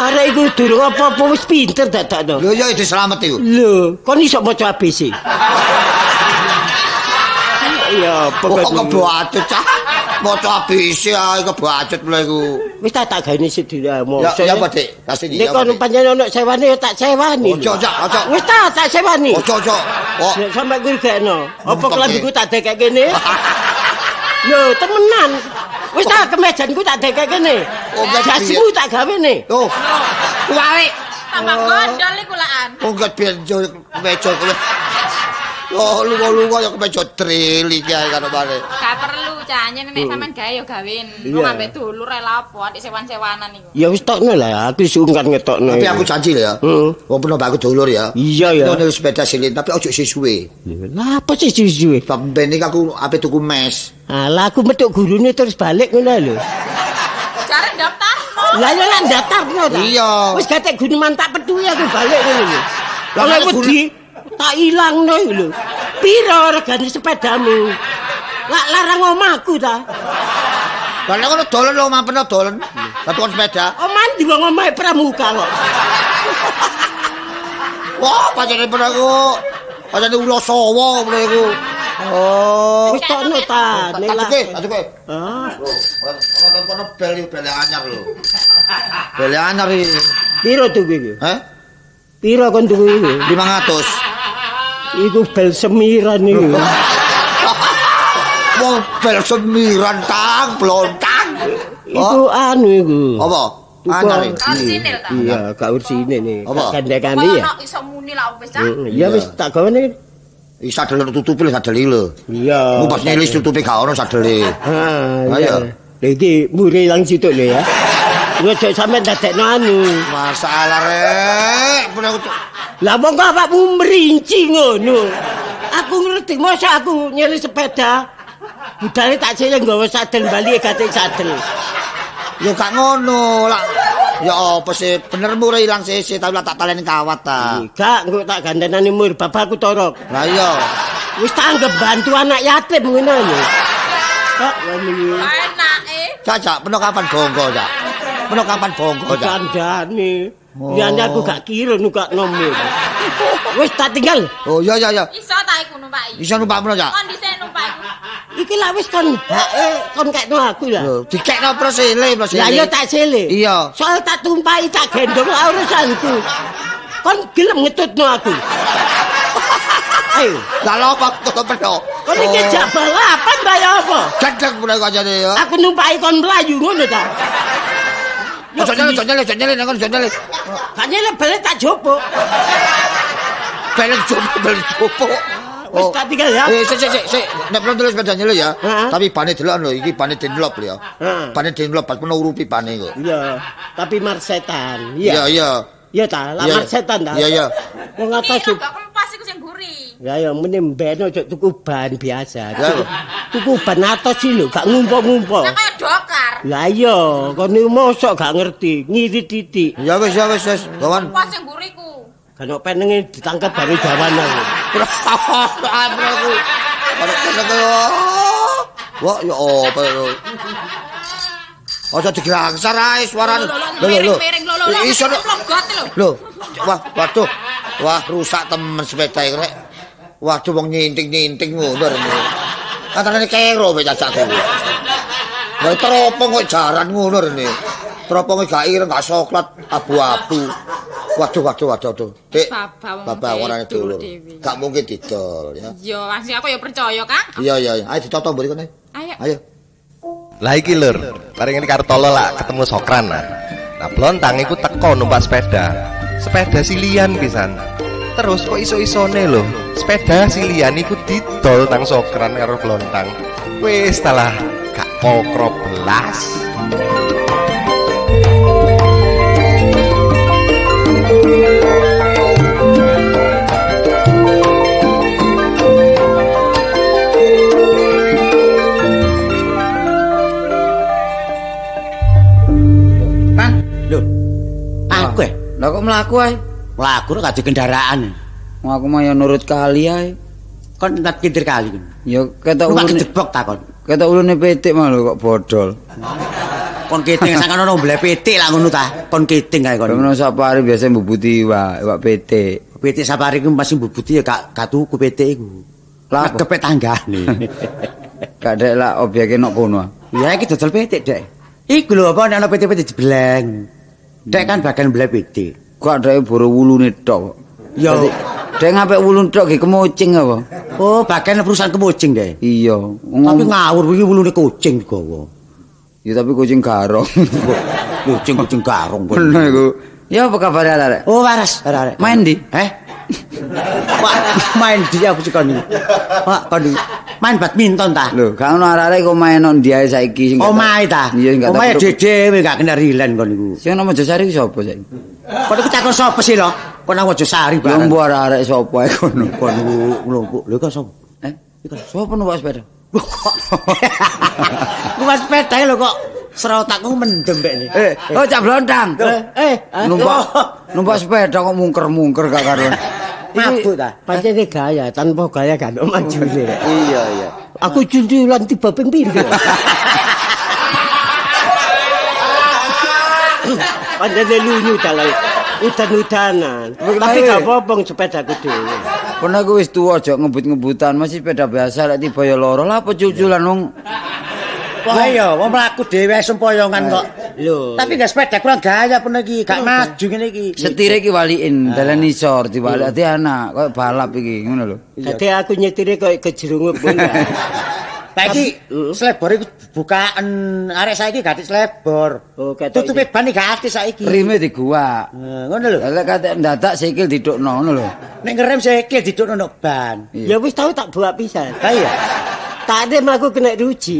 Arek iku durung apa-apa wis pinter dadakno. Lho ya diselamet iku. Lho, kon iso maca ABC. Ya, kok kebacut, Cak. Maca ABC ae kebacut lho iku. Wis tak gaene sedina mosok. Ya apa, Dik? Kasih nek kon pancen ono sewane ya tak sewani. Ojo, Cak, ojo. Wis tak sewani. Ojo, ojo. Nek sampe kuwi gekno. Apa klambiku tak dekek kene? Lho, temenan. Wis tak kemejanku tak dekek kene. Jasmu tak gawene. Tuh. Kuwalik. Tambah gondol iku lakan. Wong benjo kemeja kuwi. Oh, lunga-lunga ya kemeja drill iki ae karo bale. Gak perlu Cak, nek sampean gawe ya gawen. Wong ambek dulur ae lha apa adik sewan-sewanan iku. Ya wis tokno lah, aku sungkan ngetokno. Tapi aku janji lho ya. Wong peno mbakku dulur ya. Iya ya. Ono sepeda silin tapi ojo sisuwe. Lha apa sih sisuwe? Ben iki aku ape tuku mes. Alah aku metuk gurune terus balik ngono lho. Jare daftarno. Lah ya lah daftarno ta. Iya. Wis gatek guneman tak petuhi aku balik ngono lho. Lah wedi tak ilangno iku lho. Piro regane sepedamu? Lak larang omahku ta. Lah nek ngono dolen lho omah peno dolen. Lah tukon sepeda. Omah ndi wong omahe pramuka kok. Wah, pancene peno iku. Pancene ula sawa peno iku. Oh. Wis tokno ta. Tak cukup. Ah. Ono kono bel iki bel anyar lho. Bel anyar iki. Piro tuku iki? Heh? Piro kon tuku iki? 500. Iku bel semiran iku. Wong bel semiran tang blontang. Iku anu iku. Apa? Anyar iki. Orsinil ta? Iya, gak orsinil nih. Gandekane ya. Ono iso muni lah wis ta. Iya wis tak gawane. Iki sadel tutupi lho sadel lho. Iya. Ku pas nyelis tutupi gak ono sadele. Ha, iya. Lha iki mure ilang situk lho ya. Ojo sampe dadekno anu. Masalah rek. Lah monggo awakmu merinci ngono. Aku ngerti mosok aku nyelih sepeda. Budale tak silih nggawa sadel bali gatek sadel. Ya gak ngono lah. Ya apa sih bener mure ilang sisi tapi tak taleni kawat ta. Gak engko tak gandenani mur bapakku torok. Lah iya. Wis tak anggap bantu anak yatim ngono lho. Kok ngene. Enake. Cak, Cak, peno kapan bongko, Cak? Peno kapan bongko, Cak? Kandhane. Liyane aku gak kira nukak nomor. Wis tak tinggal. Oh iya iya iya. Iso ta iku numpaki? Iso numpak peno, Cak? Kon dhisik numpak iku. Iki lah wis kon hake kon kekno aku lah. Lho, dikekno prosele, prosele. Lah iya tak sele. Iya. Soal tak tumpahi tak gendong urusanku. Kon gelem ngetutno aku. Ayo. Lah lha apa kok peno? Kon iki jak balapan ta ya apa? Gendeng peno kancane ya. Aku numpaki kon mlayu ngono ta. Ojo nyele, ojo nyele, ojo nyele, nang ojo nyele. Gak nyele balik tak jupuk. Balik jupuk, balik jupuk. Wis tak tinggal ya. Sik sik sik sik, nek belum tulis sepeda nyele ya. Tapi bane delok lho, iki bane Dunlop lho ya. Bane Dunlop pas peno urupi bane kok. Iya, tapi marsetan. Iya, iya. Iya ta, lah marsetan ta. Iya, iya. Wong atas iki kempas iku sing mburi. Ya ya mene mbeno ojo tuku ban biasa. Tuku ban atos iki lho, gak ngumpuk-ngumpuk. Lah kaya dokar. Lah iya, kon niku mosok gak ngerti, ngirit titik. Ya wis ya wis wis, kawan. Kempas sing mburi ku. Kan penenge ditangkep baru jawan aku. Aku. Wah, ya apa lho. Aja digrangsar ae suarane. Lho lho lho. Iso plogot lho. Lho, wah, waduh. Wah, rusak temen sepeda iki rek. Waduh wong nyinting-nyinting ngono rene. Katarane kero wis cacak kuwi. Lah teropong kok jaran ngono rene. Teroponge gak ireng, gak soklat, abu-abu. Waduh, waduh, waduh, waduh. Dik, bapak orangnya dulur. Gak mungkin didol ya. Iya, masih aku ya percaya, Kang. Iya, iya, iya. Ayo ditoto mburi kono. Ayo. Ayo. Lah iki lur, bareng ini Kartolo lah ketemu Sokran nah. Nah, Blontang iku teko numpak sepeda. Sepeda silian pisan. Terus kok iso-isone lho, sepeda silian iku didol nang Sokran karo Blontang. Wis talah, gak pokro belas. Aku ya? Lah kok mlaku ae? Mlaku ora gak kendaraan. Wong aku mah ya nurut kali ae. Kon entat kintir kali kon. Ya ketok ulune kejebok ta kon. Ketok ulune pitik mah lho kok bodol. Kon kiting sak ono mbleh pitik lah ngono ta. Kon kiting kae kon. Ngono sapari biasa mbubuti iwak pitik. Pitik sapari ku pasti mbubuti ya gak tuku pitik iku. Lah kepet tanggane. Gak dek lah obyeke nok kono. Ya iki dodol pitik, Dek. Iku lho apa nek ana pitik-pitik jebleng. Dek kan bagian mbeleh pitik. Kok dek boro wulune tok. Ya dek ngapik wulune tok ge kemucing apa? Oh, bagian perusahaan kemucing dek. Iya. Tapi ngawur wingi wulune kucing digawa. Ya tapi kucing garong. Kucing-kucing garong kono iku. Ya apa kabare arek? Oh, waras arek. Main ndi? Heh. Pak, main di aku sih kon. Pak, kon main badminton ta? Lho, gak ono arek-arek kok main nang ndi ae saiki sing. Omahe ta? Iya, enggak. Omahe dhewe gak kena rilen kon iku. Sing nang Mojosari sapa saiki? Kon iku takon sapa sih lho? Kon nang Mojosari bareng. Yo mbo arek-arek sapa ae kono. Kon nglumpuk. Lho kok sapa? Eh, iku sapa numpak sepeda? Numpak sepeda lho kok serotakku mendem mbek. Oh Cak Blontang. Numpak sepeda kok mungker-mungker gak karuan. Mabuk ta? Pancene gaya, tanpa gaya gak ono majune. Iya, iya. Aku cunculan tiba ping pindho. Pancene lunyu dalan udan-udanan. Tapi gak apa-apa sepedaku dhewe. Kono aku wis tuwa aja ngebut-ngebutan, masih sepeda biasa lek tiba ya lara. Lah apa cuculan wong. Wah iya, wong mlaku dhewe sempoyongan kok. Lho. Tapi gak sepeda kurang gaya pun iki, gak maju ngene iki. Setire iki walikin, dalan isor diwalik ati anak koyo balap iki ngono lho. Dadi aku nyetire koyo kejerungup ngono. Lah iki slebor iku bukaan, arek saiki gak slebor. Oh, tutupe ban gak ati saiki. Rime diguwak. Ngono lho. Lek katek ndadak sikil didukno ngono lho. Nek ngerem sikil didukno nok ban. Ya wis tau tak buak pisan. Ha iya. Tak rem aku kena ruji.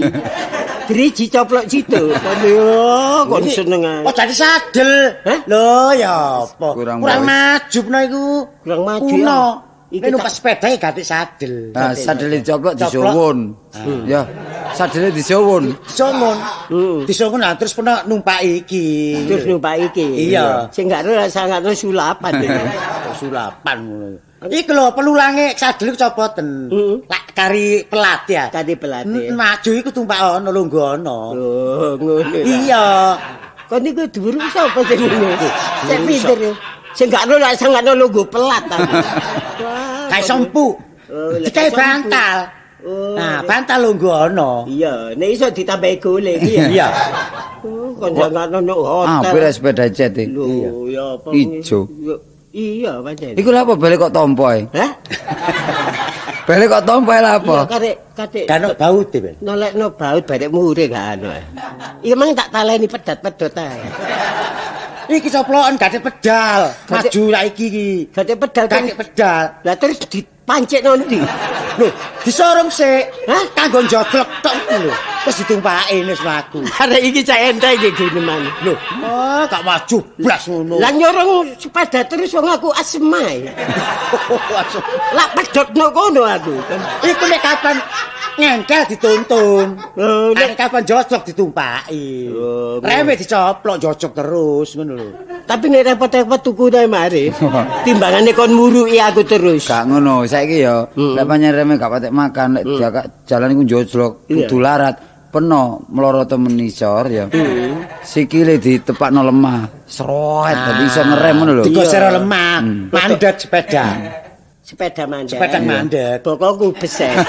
Driji coplok situ. Yo kon seneng ae. Oh dadi sadel. Lho ya apa? Kurang maju peno iku. Kurang maju. Kuno. Iki numpak sepeda gak sadel. Nah, sadele coplok disuwun. Ya, Sadele disuwun. Disongon. Disongon lah terus pernah numpak iki. Terus numpak iki. Iya. Sing gak ero sangat sulapan iki. Sulapan ngono. Iki lho pelulange sadel iku copoten. Lak kari pelat ya. Kari pelat. Maju iku tumpak ana lungguh ana. Oh, ngono. Iya. Kon niku dhuwur sapa sing ngono? Sing pinter. Sing gak ero lak sangat lungguh pelat ta. Kae sompu. Dikae bantal. Nah, bantal lungguh ana. Iya, nek iso ditambahi gole iki ya. Iya. Oh, kon jangan ono hotel. Ah, pira sepeda jet iki? Lho, ya apa? Ijo. Iya, pancen. Iku lha apa balik kok tompo ae? Hah? Balik kok tompo ae lha apa? Iya, karek katik. Kan baut e, Ben. Nolekno baut barek mure gak anu. Iya mang tak taleni pedat-pedot ae. Iki coplokan gak pedal. Maju saiki iki. Gak pedal. Gak pedal. Lah terus dipancikno ndi? Lho, disorong sik. Hah? Kanggo njoglek tok lho. Terus ditumpaki wis mlaku. Arek iki cak enteng iki guneman. Lho, oh, gak maju blas ngono. Lah nyorong sepeda terus wong aku asma. Lah pedhotno kono aku. Iku nek kapan ngentel dituntun. Lho, nek kapan jojok ditumpaki. Reme dicoplok jojok terus ngono lho. Tapi nek repot-repot tuku ta mari. Timbangane kon muruki aku terus. Gak ngono, saiki ya lek pancen reme gak patek makan, lek jalan iku njojlok kudu larat. Peno mlorot menisor ya. Sikile ditepakno lemah, sroet dadi iso ngerem ngono lho. Digosero lemah, mandek sepeda. Sepeda mandek. Sepeda mandek. Bokongku besek.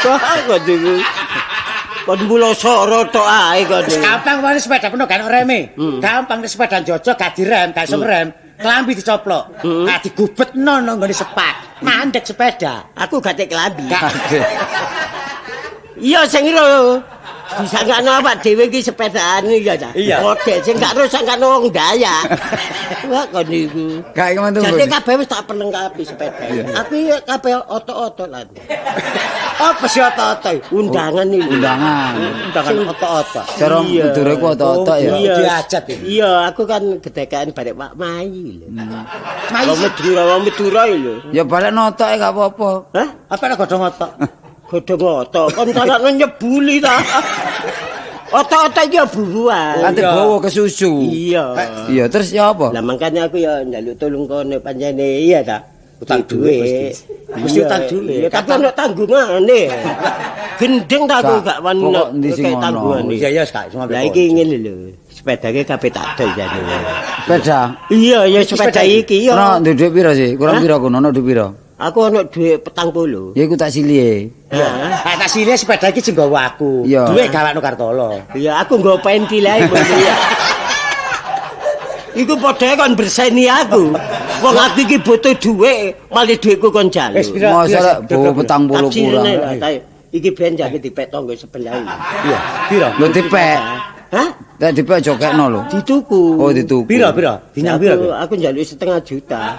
Kok niku. Kon mula soro tok ae kon. Wis gampang wae sepeda peno gak ono reme. Gampang nek sepeda njojok gak direm, gak iso ngerem. Klambi dicoplok. Gak digubetno nang nggone sepak. Mandek sepeda. Aku gak tek klambi. Iya sing ro. Disangkano awak dhewe iki sepedaan iki ya ta. Kodhe sing gak ro sangkano wong Dayak. Wah kon niku. Gak iki mantu. Jane kabeh wis tak perlengkapi sepeda. Aku kabeh otok-otok lan. Apa sih otok-otok? Undangan iki. Undangan. Undangan otok-otok. Cara Madura iku otok-otok ya. Diajat iki. Iya, aku kan gedekan barek Pak Mai lho. Mai Madura, wong Madura lho. Ya balik notok gak apa-apa. Hah? Apa nek godhong otok? Godhong otok kon salakno nyebuli ta. Otok-otok iki ya buruan. Kate bawa ke susu. Iya. Iya, terus ya apa? Lah mangkane aku ya njaluk tulung kono pancene iya ta. Utang dhuwit mesti. Mesti utang dhuwit. Tapi ono tanggungane. Gendeng ta aku gak wani tanggungane. Iya iya gak cuma. Lah iki ngene lho. Sepedake kabeh tak dol jane. Sepeda. Iya ya sepeda iki iya. Ono dhuwit piro sih? Kurang piro kono ono dhuwit piro? Aku ono dhuwit 40. Ya iku tak silihe. Heeh. Tak silihe sepeda iki sing nggawa aku. Dhuwit gawakno Kartolo. Iya, aku nggawa pentil ae iya. Iku padha kon berseni aku. Wong aku iki butuh dhuwit, malah dhuwitku kon jaluk. Mosok lek bawa 40 kurang. Iki ben jake dipek tangga sebelah iki. Iya, piro? Lho dipek. Hah? Nek dipek jokekno lho. Dituku. Oh, dituku. Piro, piro? Dinyang piro? Aku njaluk 0,5 juta.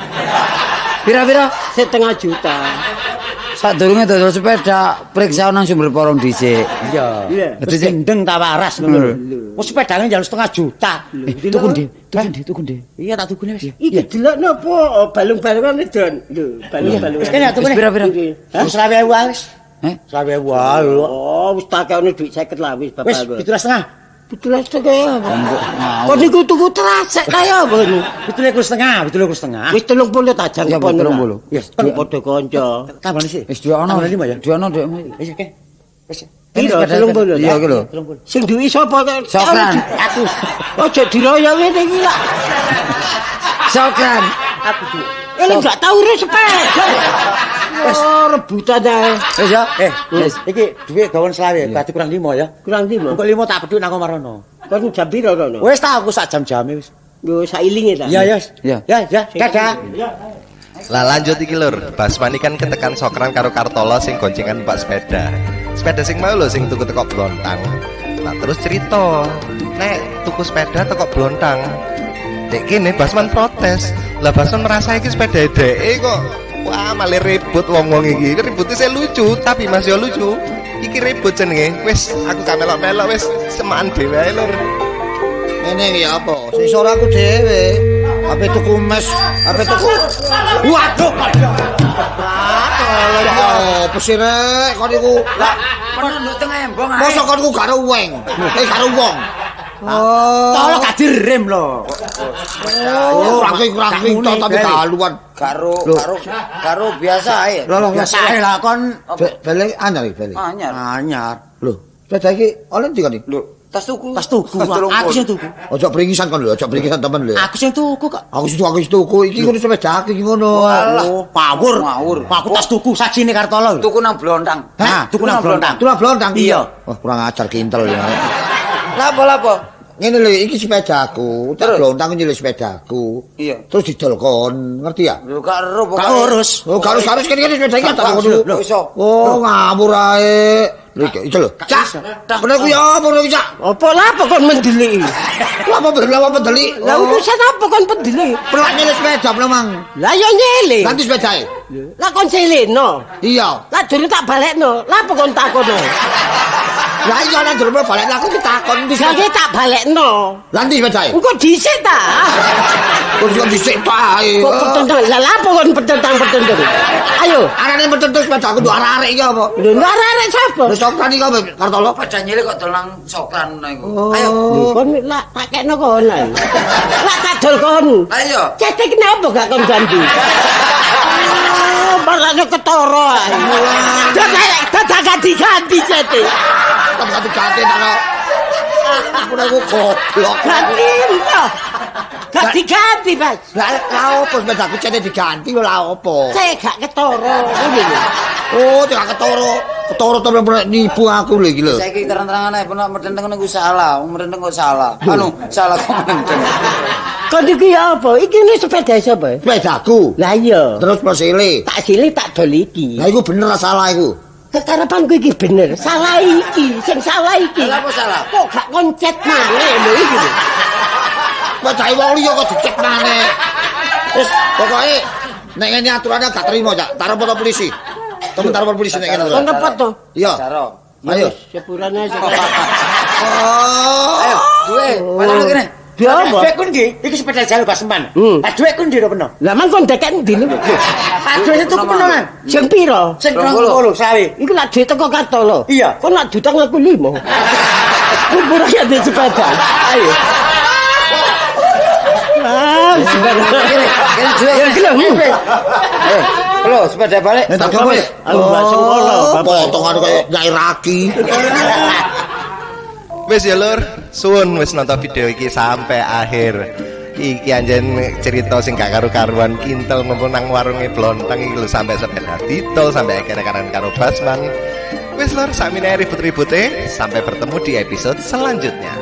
Pira-pira? 0,5 juta. Sadurunge dodol sepeda, periksa nang sumber porong dhisik. Iya. Dadi sing gendeng ta waras ngono lho. Wis sepedane njaluk 0,5 juta. Tuku ndi? Tuku ndi? Tuku ndi? Iya tak tukune wis. Iki delokno apa balung-balungane Don. Lho, balung-balungan. Wis kene tukune. Pira-pira? Wis 20.000 wae wis. Heh? 20.000 wae. Oh, wis tak kene dhuwit 50 lah wis bapak. Wis 17,5. 17,5. Kok niku tuku trasek kaya apa niku? 17,5, 17,5. Wis 30 ta jang Ya 30. Wis padha kanca. Tambahane sik. Wis duwe ono. Tambahane 5 ya. Duwe ono dhuwitmu. Wis oke. Wis. Piro 30? Iya iki lho. Sing duwe sapa? Sokran. Aku. Aja diroyok ngene iki lak. Sokran. Aku duwe. Ini gak tau urus sepeda. Oh, rebutan ae. Wis ya. Wis iki dhuwit gawon 20, berarti kurang 5 ya. Kurang 5. Engko 5 tak pedhuk nang omarono. Kon jam piro rono? Wis ta aku sak jam-jame wis. Yo sailinge ta. Iya, ya. Iya. Ya, ya, dadah. Lah lanjut iki lur, Basmani kan ketekan Sokran karo Kartolo sing goncengan numpak sepeda. Sepeda sing mau lho sing tuku teko Blontang. Lah terus cerita, nek tuku sepeda teko Blontang. Dek kene Basman protes. Lah Basman merasa iki sepeda dheke kok. Wah, malah ribut wong-wong iki. Ributnya saya lucu, tapi masih lucu. Iki ribut jenenge. Wis, aku gak melok-melok wis semaan dhewe ae lur. Ngene iki apa? Sing sora aku dhewe. Ape tuku mes, ape tuku. Waduh, kok. Tolong apa sih rek kon iku? Lah, penunduk teng embong ae. Mosok kon iku gak ada weng. Gak ada wong. Oh. Tolong gak direm lho. Oh, rangking tapi daluan. Karo biasa ae. Biasa ae lah kon. Bele anyar iki bele. Anyar. Anyar. Lho, sepeda iki oleh ndi kon iki? Lho, tas tuku. Tas tuku. Aku sing tuku. Ojo pringisan kon lho, ojo pringisan temen lho. Aku sing tuku kok. Aku sing tuku iki ngono sepeda iki ngono. Walah, ngawur. Ngawur. Aku tas tuku sajine Kartolo. Tuku nang Blontang. Hah, tuku nang Blontang. Tuku nang Blontang. Iya. Wah, kurang ajar kintel ya. Lapo-lapo? Ngene lho, iki sepedaku, tak blontang nyilih sepedaku. Iya. Terus didol kon, ngerti ya? Lho gak ero pokoke. Gak urus. Oh, gak urus kene sepeda iki tak ngono. Lho iso. Oh, ngawur ae. Lho iki lho. Cak. Bener ku ya apa iki, Cak? Apa lapo kon mendeliki? Lah apa pendelik? Lah urusan apa kon pendelik? Pelak nyilih sepeda memang. Lah yo nyilih. Ganti sepedae. Lah kon silihno. Iya. Lah durung tak balekno. Lah apa kon takono? Lah iya nang durung balekno aku ki takon ndi. Lah tak balekno. Lah ndi sepedae? Engko dhisik ta. Kok dhisik ta ae. Kok petentang. Lah lapo kon petentang-petentang? Ayo, arane petentang sepedaku nduk arek-arek iki apa? Lho nduk arek-arek sapa? Lho sokran iki apa Kartolo? Sepeda nyilih kok dol nang sokran ngono iku. Ayo. Lho kon lak tak kekno kon. Lak tak dol kon. Lah iya. Cetek kenapa gak kon ganti? Malah ketara ae. Dadak ganti-ganti cetek. Ganti-ganti ta. Aku nek goblok. Ganti to. Ganti-ganti, Mas. Lah lha opo sepedaku cete diganti lha opo? Cek gak ketara ngono lho. Oh, gak ketara. Ketara to bener nipu aku lho iki lho. Saiki terang-terangan ae bener medenteng niku salah, wong medenteng kok salah. Anu, salah kok medenteng. Kon iki apa? Iki ne sepeda sapa? Sepedaku. Lah iya. Terus prosile. Tak silih tak dol iki. Lah iku bener salah iku? Kekarepanku iki bener, salah iki, sing salah iki. Lah apa salah? Kok gak koncet maneh lho iki lho. Sepedae wong liya kok dicek maneh. Wis pokoke nek ngene aturane gak terima, Cak. Taruh foto polisi. Temen taruh polisi nek ngene. Kon repot to? Iya. Ayo, sepurane aja. Oh. Ayo, duwe, padahal kene. Ya apa? Dhuwit ku ndi? Iki sepeda jaluk Basman. Lah dhuwit ku ndi peno? Lah mang kon dekek ndi lho? Dhuwit tuku peno, Mang. Sing piro? Sing 20 sawe. Iku lak dhuwit teko Kartolo. Iya. Kon lak diutang aku 5. Kumpul ya di sepeda. Ayo. Ah, sepeda. Kene dhuwit. Kene. Lho, sepeda balik. Nek tak kowe. Aku mbak sengkolo, bapak. Potongan kaya nyai raki. Wis ya lur, suwun wis nonton video iki sampai akhir. Iki anjen cerita sing gak karu-karuan kintel ngumpul nang warunge Blontang iki lho sampai sepeda didol sampai akhirnya karo Basman. Wis lur, sakmene ribut-ribute, sampai bertemu di episode selanjutnya.